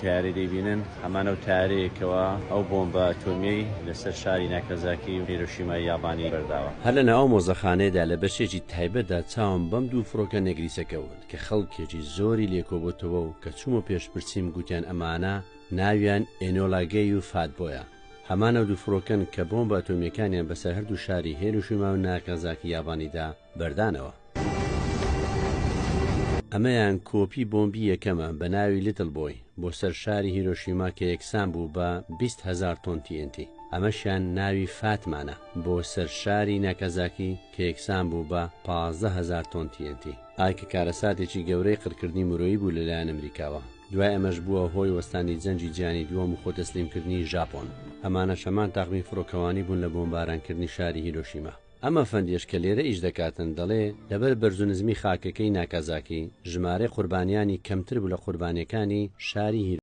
تەیارەی دەیبینن هەمان ئەو تەیارەیە کەوا ئەو بۆمبە ئەتۆمیەی لەسەر شاری ناکازاکی و هیرۆشیمای یابانی بەرداوە. هەر لە ناو ئەو مۆزەخانەیەدا لە بەشێکی تایبەتدا چاوم بەم دوو فڕۆکە نێگریسە کەوت کە خەڵکێکی زۆری لێ کۆبۆتەوە و کە چوومە پێش پرسیم گوتیان ئەمانە ناویان ئێنۆلا گەی و فات بۆیە هەمان ئەو دوو فڕۆکەن کە بۆمبە ئەتۆمیەکانیان بەسەر هەردوو شاری هێروشیما و ناکازاکی یابانیدا بەردانەوە. ئەمەیان کۆپی بۆمبی یەکەمە بە ناوی لیتل بۆی بۆ سەر شاری هیرۆشیما کە یەکسان بوو بە 20 هەزار تۆن TNT. ئەمەشیان ناوی فاتمانە بۆ سەر شاری ناکازاکی کە یەکسان بوو بە 15 هەزار تۆن TNT. ئای کە کارەساتێکی گەورەی قڕکردنی مرۆیی بوو لەلایەن ئەمریکاوە. دوای ئەمەش بووە هۆی وەستانی جەنگی جیهانی دووەم و خۆتەسلیمکردنی ژاپۆن. ئەمانەش هەمان تاقمی فڕۆکەوانی بوون لە بۆمبارانکردنی شاری هیرۆشیما. ئەم ئەفەندیەش کە لێرە ئیش دەکاتن دەڵێ لەبەر بەرز و نزمی خاکەکەی ناکازاکی ژمارەی قوربانیانی کەمتر بوو لە قوربانیەکانی شاری هیرۆشیما.